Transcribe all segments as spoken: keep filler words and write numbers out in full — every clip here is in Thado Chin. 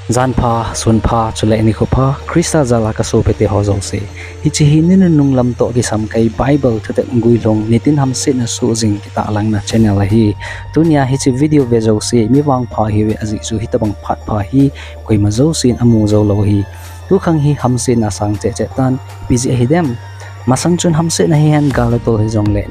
Janpha, sunpha, chule nikho pha, Christa jal a ka sopite ho jouse. Hiche hi ni nunung lam toh kisam kei Bible thutep guilhung nitin hamsetna suhjing kitahlangna channel ahi. Tunia hiche video ve jouse, mi vangpha hiuve ajeh chu hitobang phat pha hi koima jousen amu jou lou ahi. Tukhang hi hamsetna asang cheh cheh tan, ipi jeh ahi dem. Masang chun hamsetna hihen gal le tol hijongle,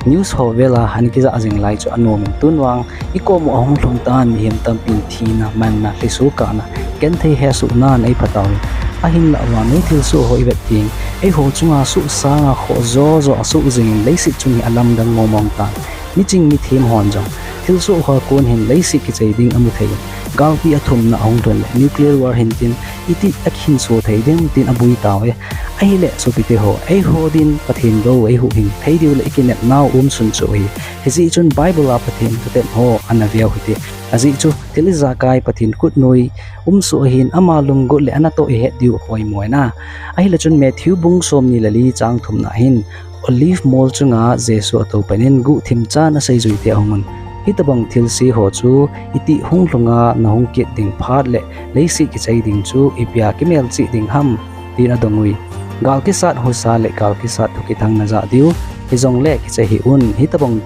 news ho vel a ana kijah jing lai chu anom in, tun vang i kom u ahung lhung tan, mihem tampin thina, manna, lhiso kahna, genthei hesohnan eipha tauvin. Ahinlah vannoi thilsoh ho i vet teng, eiho chunga suhsanga khoh jo jo asuh jingin leiset chung hi alamdang mong mong tan. Miching mithem hon jong thilsoh hoa kon hin leiset kichai ding amu thei in, galpi athumna ahung lhun le nuclear war hin tin, iti akihinso thei dem tin abui tauve. Ahile sopite ho, eiho din Pathen bou eihuhhing thei diu le ikinepnau umsun chu ahi. Hijeh chun Bible a Pathen thutep ho ana veu hite. Ajeh chu thil ijakai Pathen khutnoi umsoh ahin, ama lunggot le anatoh ihet diu apoimo ahi. Ahile chun Matthew bung somni le li chang thumna hin, Olive mol chunga Jesu atou panin guhthim chan aseijuite ahungun, hitobang thilse ho chu itih hung lhunga nahung kit ding phat le leiset kichai ding chu ipia kimelchih ding ham, tin adong ui. Gal kisat husa le gal kisat thukithang najah diu, hijongle kichai hih un, hitobang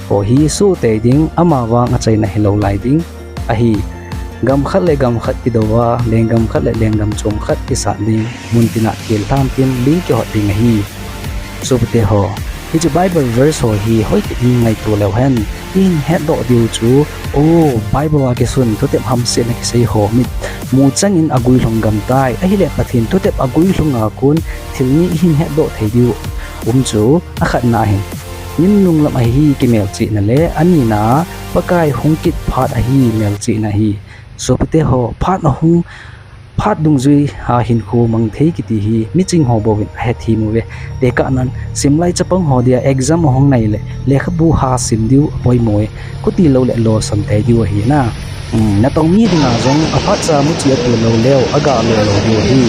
ho hi suhtei ding, amavang achaina hilou lai ding ahi. Gam khat le gam khat kidouva, lenggam khat le lenggam chom khat kisat ding, muntina thil lham tin ling kihot ding ahi. Sopite ho, hiche Bible verse ho hi hoitah in ngaito leu hen, ihin hetdoh diu chu, o, Bible a kisun thutep hamsetna kisei ho mit muchang in aguilhung gam tai, ahile Pathen thutep aguilhunga kon thil ni ihin hetdoh thei diu um chu, akhatna ahin, ni nunung lam ahi kimelchihna le, anina Pakai hung kit phat ahi melchihna ahi. Sopite ho, phat ahung, phat dungjui a hinkho mang thei kiti hi miching ho bouvin ahethem uve. Tekahnan, simlai chapang ho dia exam ahung nai le lekhabu ha sim diu apoimo e. Khuti lou le losam thei diu ahi na. Natong mi dinga jong aphatcha muchi atoh lou leu aga lou lou diu ahi.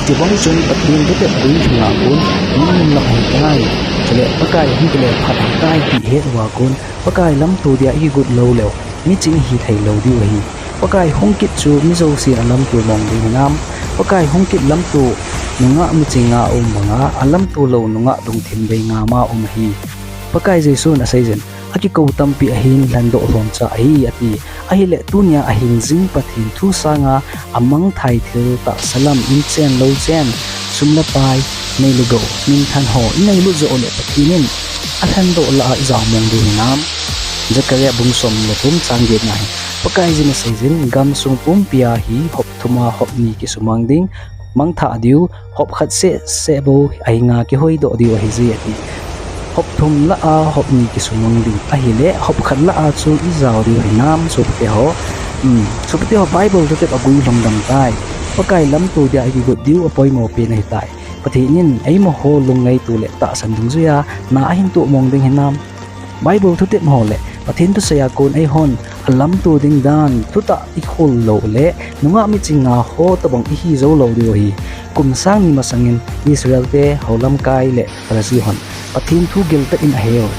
Chubang chun Pathen thutep guilhunga kon ni nunung lam ahitai, chule Pakai hung kile phat ahitai ti ihet uva kon, Pakai lamto dia ikigot lou leu, miching ihi thei lou diu ahi. Pakai hung kit chu mi jousen alamto mong ding hinam? Pakai hung kit lamto nungah miching nga um banga, alamto lou nungah lungthim bei ngama um ahi. Pakai Jesun aseijin, akikou tampi ahin lhendoh lhomcha ahi, ati. Ahile tunia ahing jing Pathen thu sanga amangthai thil tahsa lam, inchen louchen, sum le pai, nei le gou, minthan ho inei lut joh uleh Pathen in alhendoh lah a ijao mong diu hinam? Zechariah bung somni le thum chang getna hin Pakaiyin aseijin, gamsung pumpia hi hop thuma hop ni kisumang ding, mangthah diu, hop khat seh seh bou ahinga kihoidoh diu ahije ati. Hop thum lah a hop ni kisumang ding ahile, hop khat lah a chu ijao diu hinam, sopite ho? Sopite ho, Bible thutep aguilhung gam tai. Pakai lamto dia ikigot diu apoimo pen ahitai. Pathen in eimaho lungngaito le tahsan dungjuia na ahin toh mong ding hinam? Bible thutep ho le Pathen thusei a kon eihon alamto ding dan thutah ikhol lou uleh, nungah miching nga ho tobang ihi jou lou diu ahi. Kum sang ni masangin Israelte, houlamkai le Pharisee hon Pathen thu giltah in aheu.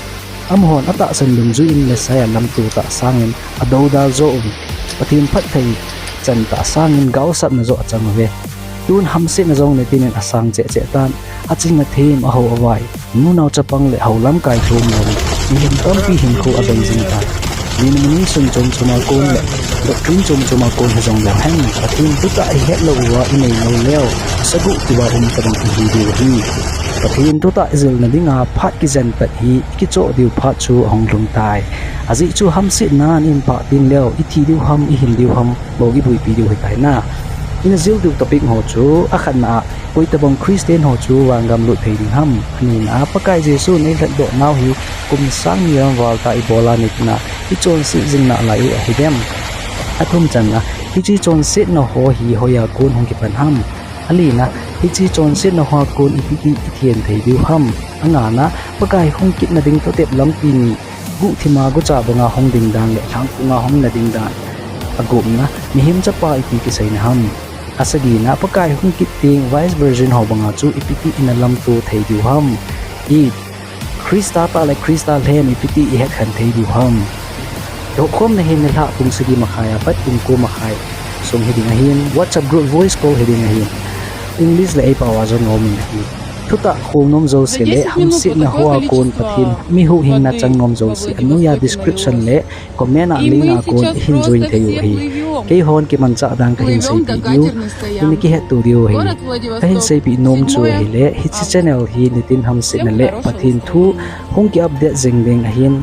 Amahon atahsan dungjuiyin Messiah lamto tah sangin adoudal joh uvin, Pathen phatthei chan tah sangin gaosapna joh achang uve. Tun hamsetna jong nitin in asang cheh cheh tan, aching athem, ahou avai, nunao chapang le houlamkai thum louvin mihem tampi hinkho abei jing tan. Denomination chom choma kon le doctrine chom choma kon hijongleu hen, Pathen thutah ihet lou uva inei lou leu, sagoh tiva um tobang ihi diu ahi. Pathen thutah ijilna dinga phat kijen pet hi ikichoh diu phat chu ahung lhung tai. Ajeh chu hamsetnan ihin pah tengleu ithi diu ham, ihin diu ham bou iboipi diu ahitai na. Ina jil diu topic ho chu, akhatna a, koi tobang Christian ho chu vangam lut thei ding ham? Anina a, Pakai Jesun eilhatdoh nau hi kum sang ni lam val tah ibola nitin a ichonset jing nalai u ahidem? Athum channa, hiche chonsetna ho hi hoiya kon hung kipan ham? Alina, hiche chonsetna hoa kon ipi ti ithen thei diu ham? Angana, Pakai hung kitna ding thutep lampi ni, guhthima gucha banga hung ding dan le lhangphunga hung na ding dan. Agupna, mihem chapa ipi kiseina ham? Asagina, Pakai hung kit teng vice virgin ho banga chu ipi ti ina lamto thei diu ham? It, Christa tah le Christa lhem ipi ti ihet khen thei diu ham? Dohkhomna hi nilhah pung sagi makhai a pat pung ko makhai song hiding ahin, WhatsApp group voice call hiding ahin. English le eipao a jong aumin ahi. Thutah khol nom jouse le hamsetna hoa kon Pathen mi huhhingna chang nom jouse anoiya description le comment a link a kon ihin join thei u ahi. Keihon kimanchah dan kahin seipeh diu, ina kihetto diu ahi. Kahin seipeh nom chu ahile, hiche channel hi nitin hamsetna le Pathen thu hung ki update jing ding ahin,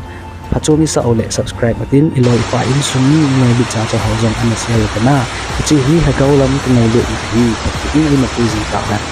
phachom isah u le subscribe utin, iloi ipa insung mi ngailut chacha ho jong ana share u tan a. Hiche hi lhagao lam kingailut ahi, Pathen in eima pui jing tauhen.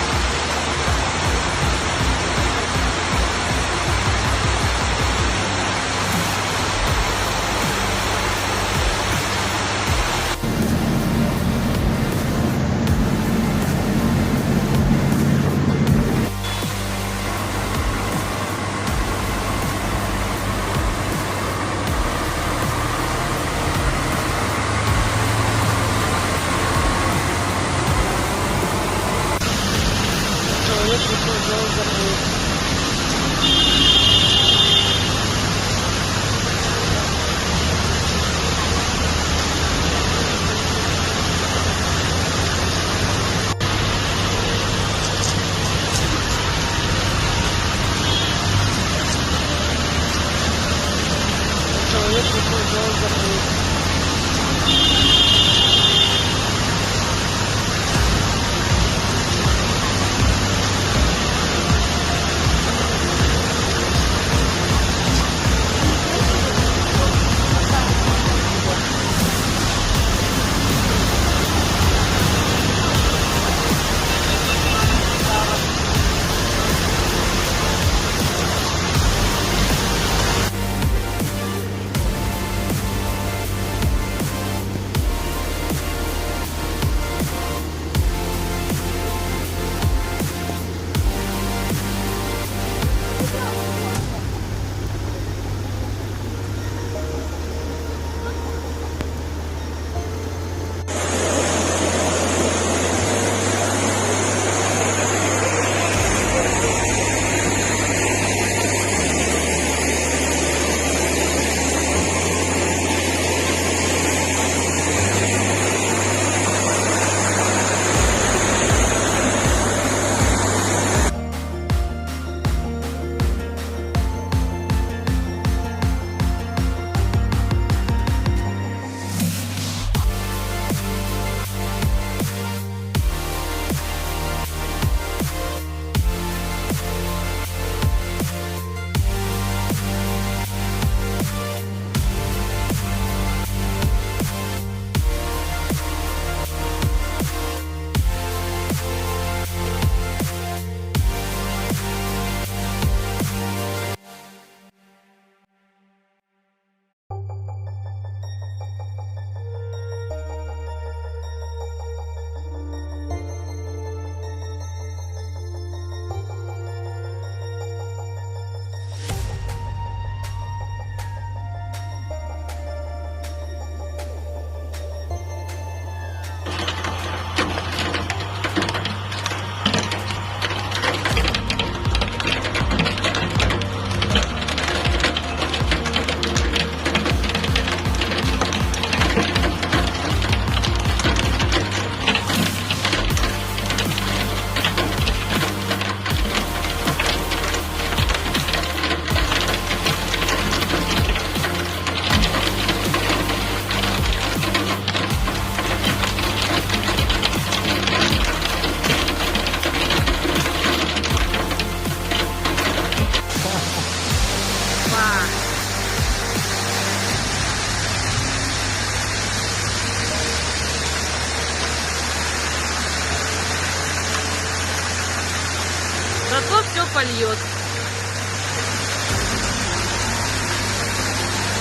Зато все польет.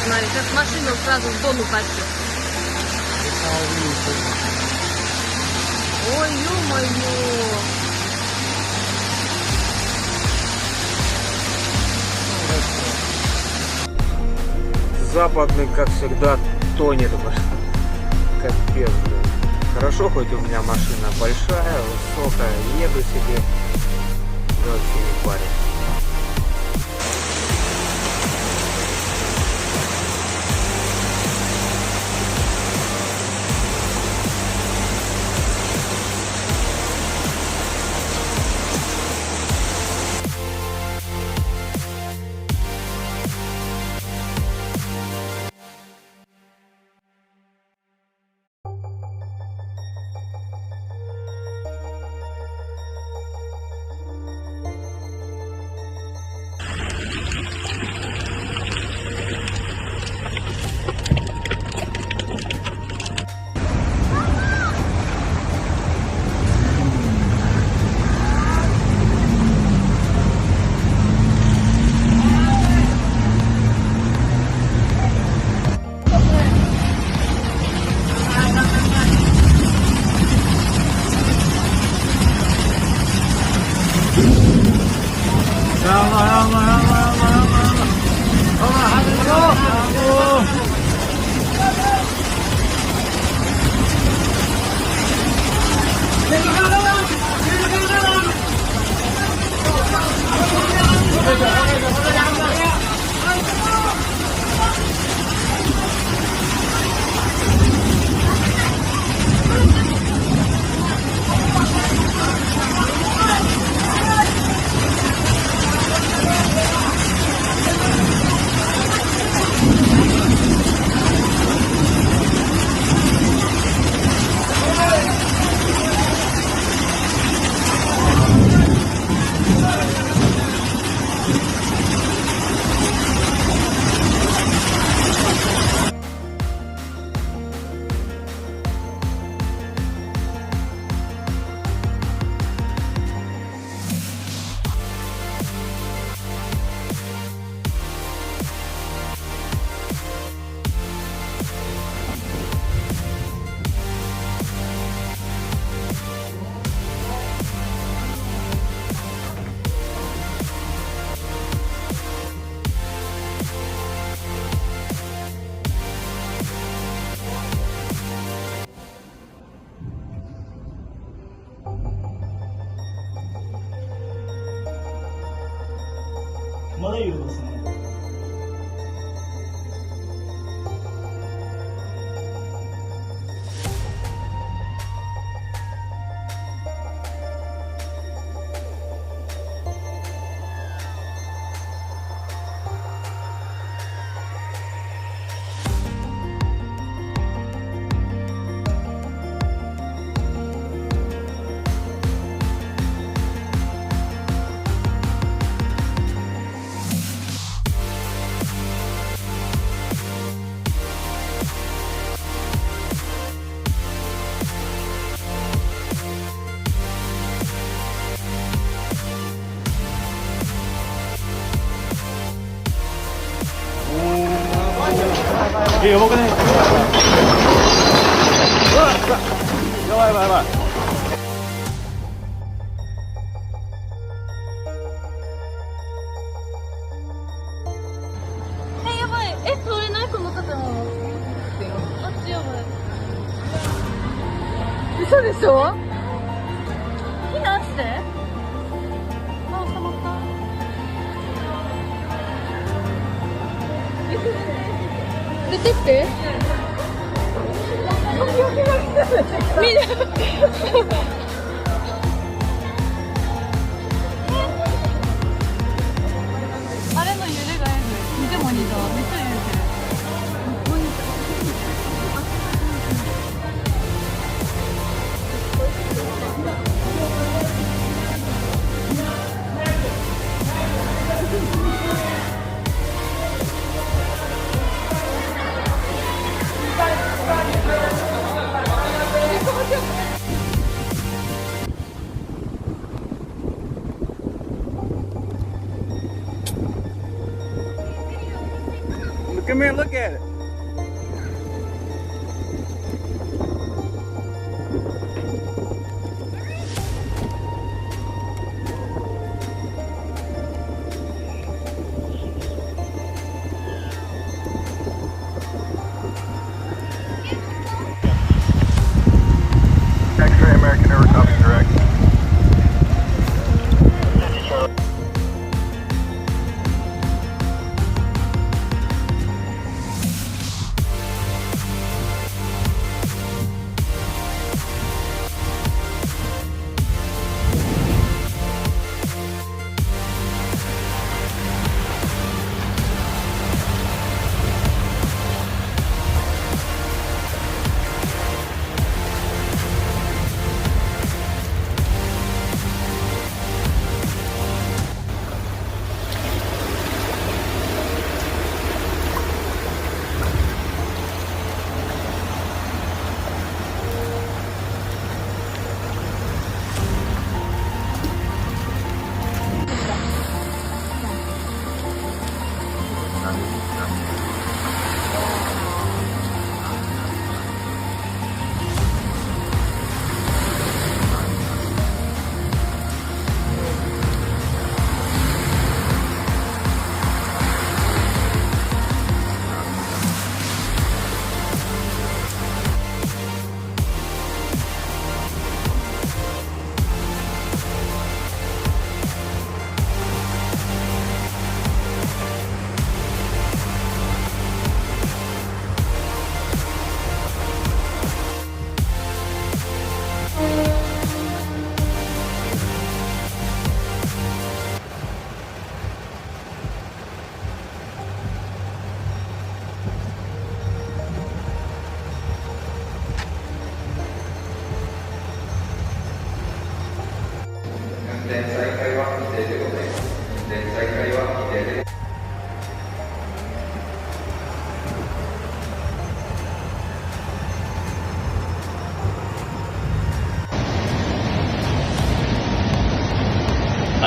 Смотри, сейчас машина сразу в дом упадет. Ой, ё-моё. Западный, как всегда, тонет. Капец, блин. Хорошо, хоть у меня машина большая, высокая, еду себе, вообще не парюсь. Hey, walk in. Bye, bye, bye. Hey, やばい。え、通れない、この建物。あっちやばい。嘘でしょ？避難して。あ、捕まった。出てって。みんな。あれの揺れがえぐい。見ても似たわ。めっちゃ揺れてる。Come here, look at it. X-ray American Air, copy direct.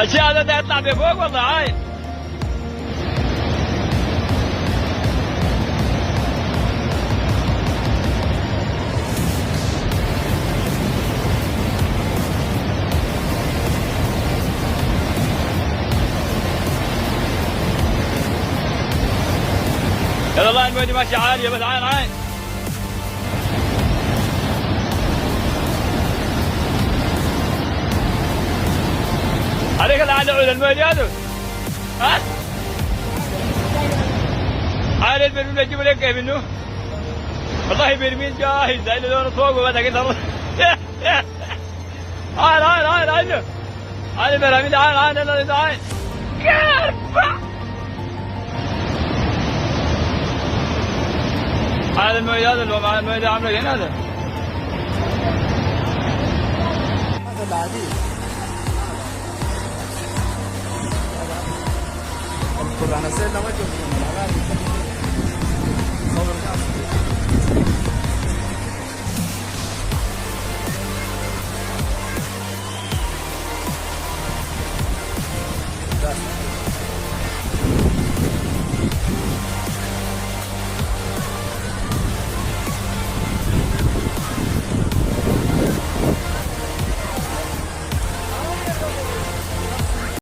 Asia da ta ta be bo ko lai. يلا الله نودي ماشي عالية بس عين عين. عليك العالي علا المودي هذا. ها؟ Are, beru le, jibule ke binu. Wallahi, beru min ja, hi, zai le, lo, so, go, ta ke, ta. Are, are, are, are. Are, beru min, are, are, are, are. Kerpa. Are, no, ya, lo, ma, no, ya, amra, ya, na. Dadi. Purana se lama jo.